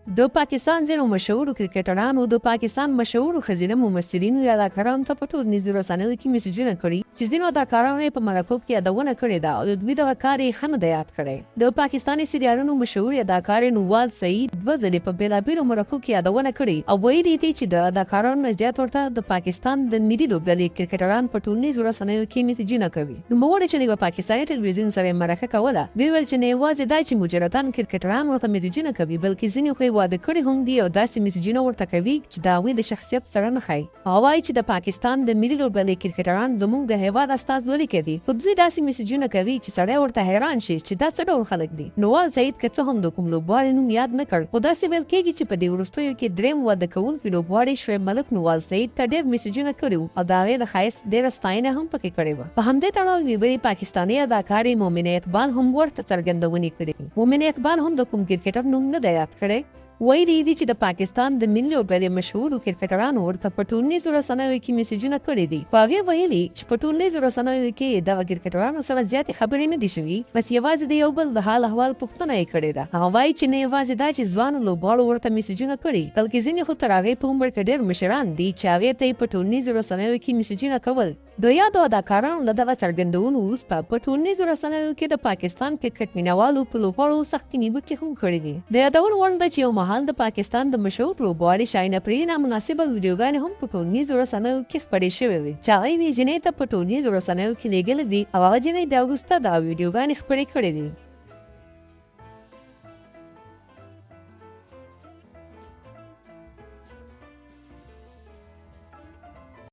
د پاکستان ځینو مشهورو کرکټرانو د پاکستان مشهورو ښځینه ممثلینو یا اداکارانو ته په ټولنیزو رسنیو کې میسجونه کړي چې ځینو اداکارانو یې په مرکو کې یادونه کړې ده او د دوی دغه کار یې ښه نه دی یاد کړی. د پاکستاني سریالونو مشهورې اداکارې نوال سعید دوه ځلې په بېلابېلو مرکو کې یادونه کړې او ویلي یې دي چې د اداکارانو نه زیات ورته د پاکستان د ملي لوبډلې کرکټران په ټولنیزو رسنیو کې میسجونه کوي. نوموړې چې له یوه پاکستاني ټلویزیون سره یې مرکه کوله، ویې ویل چې نه یوازې دا چې مجردان کرکټران ورته میسجونه کوي، بلکې ځینې خو یې واده کړي هم دي او داسې میسجونه ورته کوي چې د هغوی د شخصیت سره نه ښايي. هغه وايي چې د پاکستان د ملي لوبډلې کرکټران زموږ د هېواد استازولي کوي، خو دوی داسې میسجونه کوي چې سړی ورته حیران شي چې دا څه ډول خلک دي. نوال سعید که څه هم د کوم لوبغاړي نوم یاد نه کړ، خو داسې ویل کېږي چې په دې وروستیو کې درېیم واده کوونکي لوبغاړي شعیب ملک نوال سعید ته ډېر میسجونه کړي وو او د هغې د ښایست ډېره ستاینه هم پکې کړې وه. په همدې تړاو یوې بلې پاکستانۍ اداکارې مومنې اقبال هم ورته څرګندونې کړې دي. مومنې اقبال هم د کوم کرکټر نوم نه دی یاد کړی، ویلي یې دي چې د پاکستان د ملي لوبډلې مشهورو کرکټرانو ورته په ټولنیزو رسنیو کې میسجونه کړي دي، خو هغې ویلي چې په ټولنیزو رسنیو کې یې دغه کرکټرانو سره زیاتې خبرې نه دي شوي، بس یوازې د یو بل د حال احوال پوښتنه یې کړې ده. هغه وايي چې نه یوازې دا چې ځوانو لوبغاړو ورته میسجونه کړي، بلکې ځینې خو تر هغې په عمر کې ډېر مشران دي چې هغې ته یې په ټولنیزو رسنیو کې میسجونه کول. د یادو اداکارانو له دغه څرګندونو وروسته په ټولنیزو رسنیو کې د پاکستان کرکټ مینهوالو په لوبغاړو سختې نیوکې هم کړې دي. د یادولو وړ ده چې یو مهال د پاکستان د مشهور لوبغاړي شاهین اپریدي نامناسبه ویډیوګانې هم په ټولنیزو رسنیو کې خپرې شوې وې چې هغه یوې جینۍ ته په ټولنیزو رسنیو کې لېږلې دي او هغه جینۍ بیا وروسته دغه ویډیوګانې خپرې کړې دي.